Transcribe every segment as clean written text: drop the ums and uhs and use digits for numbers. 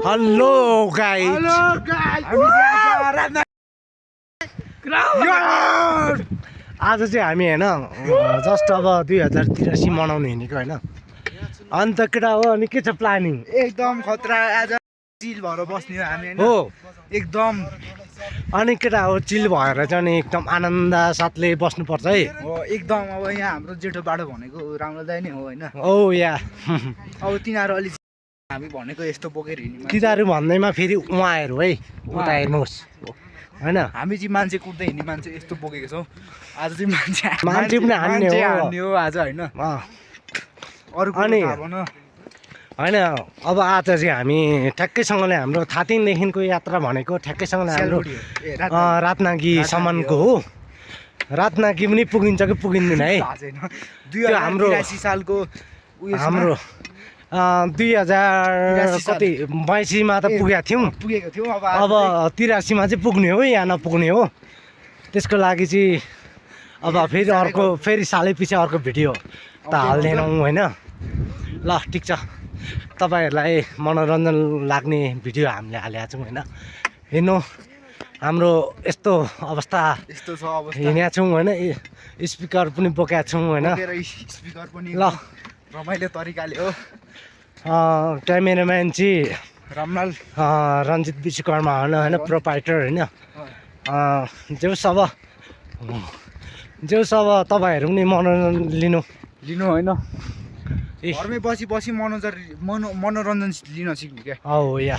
Hello guys आज चाहिँ हामी होइन जस्ट अब 2083 मनाउनु हिँडेको होइन। अन्त केटा हो अनि के छ प्लानिङ? एकदम खतरा आज चिल भएर बस्ने हो हामी हैन हो एकदम। अनि केटा हो चिल भएर चाहिँ एकदम आनन्द साथले बस्नुपर्छ है। हो एकदम। अब यहाँ हाम्रो जेठो बाटो भनेको राम्रो दाइ नै हो हैन। ओ या अब तिनीहरू अलि हामी भनेको यस्तो बोकेर हिँड्ने तिनीहरू भन्दैमा फेरि उहाँहरू है उता हेर्नुहोस् होइन। हामी चाहिँ मान्छे कुद्दै हिँड्ने मान्छे यस्तो बोकेको छौँ। आज चाहिँ मान्छे पनि हान्ने हो आज होइन। अरू अनि थाहा भन होइन अब आज चाहिँ हामी ठ्याक्कैसँगले हाम्रो थातिङदेखिको यात्रा भनेको ठ्याक्कैसँगले हाम्रो रातनागीसम्मको हो। रातनागी पनि पुगिन्छ कि पुगिँदैन है। त्यो हाम्रो 82 सालको हाम्रो 2000 कति 82मा त पुगेको थियौँ। अब 83मा चाहिँ पुग्ने हो या नपुग्ने हो। त्यसको लागि चाहिँ अब फेरि अर्को सालै पछि अर्को भिडियो त हाल्दैनौँ होइन। ल ठिक छ, तपाईँहरूलाई मनोरञ्जन लाग्ने भिडियो हामीले हालेका छौँ होइन। हेर्नु हाम्रो यस्तो अवस्था हिँडेका छौँ होइन। स्पिकर पनि बोकेका छौँ होइन। ल रमाइलो तरिकाले हो। क्यामेराम्यान चाहिँ रामलाल रञ्जित विश्वकर्मा होइन प्रोपाइटर होइन। जेउस अब तपाईँहरू पनि मनोरञ्जन लिनु होइन। घरमै बसी मनोरञ्जन लिन सिक्नु क्या। हो या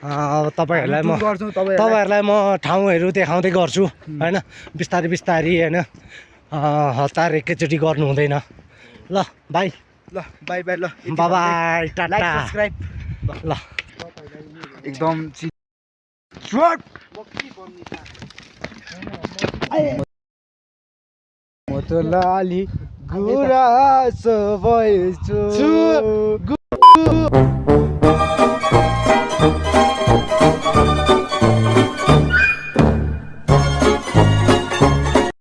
अब तपाईँहरूलाई म ठाउँहरू देखाउँदै गर्छु होइन। बिस्तारै होइन। हतार एकैचोटि गर्नु हुँदैन। ल बाई ल बाई टाटा सब्स्क्राइब ल एकदम म त लाली गुराँस भएछु।